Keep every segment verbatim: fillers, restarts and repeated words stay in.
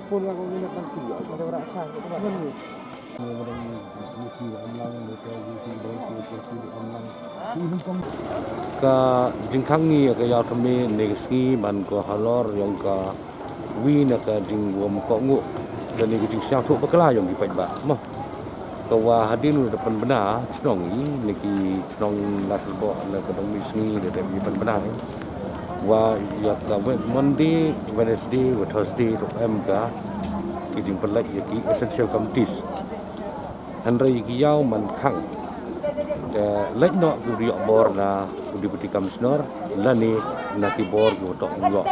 Ka jingkhang ni ka yaw thymme ne ka sngi man ko halor yong ka wi na ka jingwam kohnguh, da ni ka jingsngewthuh bakla yong ki paidbah mo. Ka wa hadien u da pynbna chnong i, ne ki chnong Ladthadlaboh, na ka Dong Mihsngi da dep i pynbna i. Wa ya ka Wed-, Monday, Wednesday, wa Thursday, to em ka ki jingpynlait ya ki essential commodities. Hynrei ki yaw man khang. Te lait noh ki u yoh bor na u Deputy Commissioner, lane na ki bor ki wa toh u yoh.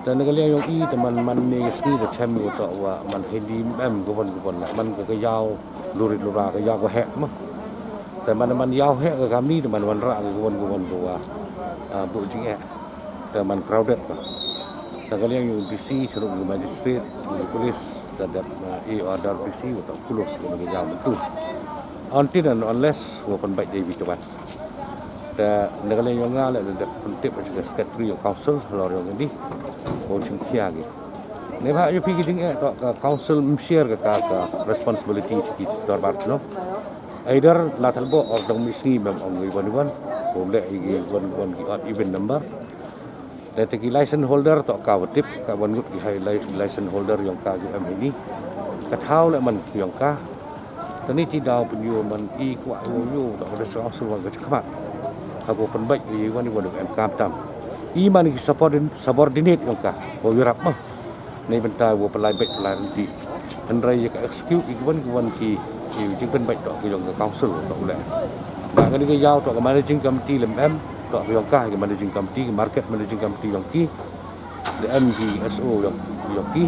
Te na ka liang yong i, te man, man ne ka sngi te chem i wa toh wa man hei di em ka won ka won, man ka, ka yaw lurit lura, ka yaw ka heh mo. Te man, man yaw heh ka kamni, te man wanrah ka won ka won ka wa, ah, buh jingeh. Te man crowded ba. Te ka liang yong u D C, chnong u magistrate, u police, te dep, ah, i order D C, wa toh close ka ka yaw mynta. Until and unless wa pynbait dei wi te wan. Te na ka liang yong nga le, da dep pyntip cha ka secretary yong council halor yong kani, wa chim khia ki. Neibhah ya phi ki jingeh toh ka council ym share ka, ka, ka responsibility cha ki dorbar chnong. Either Ladthadlaboh or Dong Mihsngi mem ong i wan i wan, wa leh i ki wan i wan ki odd even number. Te te ki license holder toh ka wa tip, ka wan ngut ki high li-, license holder yong ka ki em hini. Ka thaw le man ki yong ka. Te ni ti daw pynyoh man i kwah yoh yoh toh ka district council wa ka chakhmat. Ha ko pynbait i wan i wan em kam tam. I man ki subordin-, subordinate yong ka. Wa yarap mo. Neibynta wa pynlait bait pynlait rynti. Hynrei ya ka execute i ki wan ki wan ki, i jingpynbait toh ki yong ka council toh u leh. Ba kani ka yaw toh ka managing committee lem em, toh ka yong ka, ka managing committee, ka market managing committee yong ki. Da em ki S O yong, yong ki.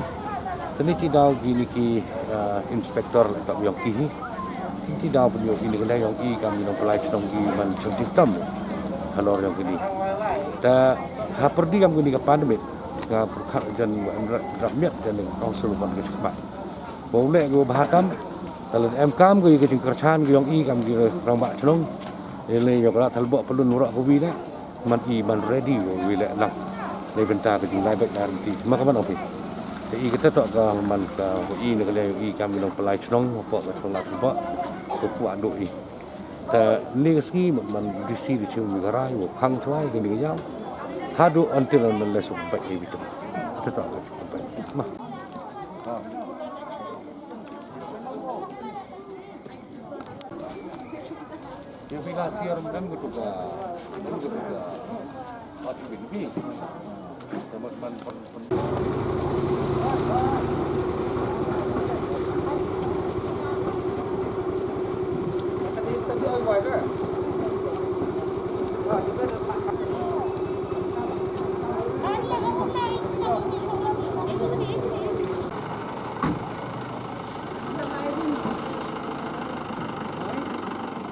Te ni ti daw kini ki, ah, inspector le toh yong ki hi. Te ni ti daw pynyoh kini ka liang yong i kam ki nongpynlait chnong ki man chang jingtam. Halor yong kini. Te hapyrdi kam kini ka pandemic. Nga pyrkhat jan wa em ra-, rap miat jan ka council wan ka chakhmat. Wa u leh ka wa bha tam, te lada em kam ka ya ka jingkyrchan ka yong i kam ki rangbah chnong. Ile yong ka Ladthadlaboh pyllun warok ka wi le, man i man ready wa wi le lang. Neibynta ka jinglait bait lang rynti. Ma ka man ong phi. Te i kata toh ka man ka wa i na ka liang yong i kam ki nongpynlait chnong, hapoh ka chnong Ladthadlaboh. Ka kwah duh i. Te ni ka sngi man D C di chim wi ka rai, wa phang chwa i kani ka yaw. Haduh until and unless wa pynbait i wi te. Te toh ka pynbait. Ma. Ya, bila siar man ka tu ka, man ka tu ka. Pati bin bi. Teman man pon.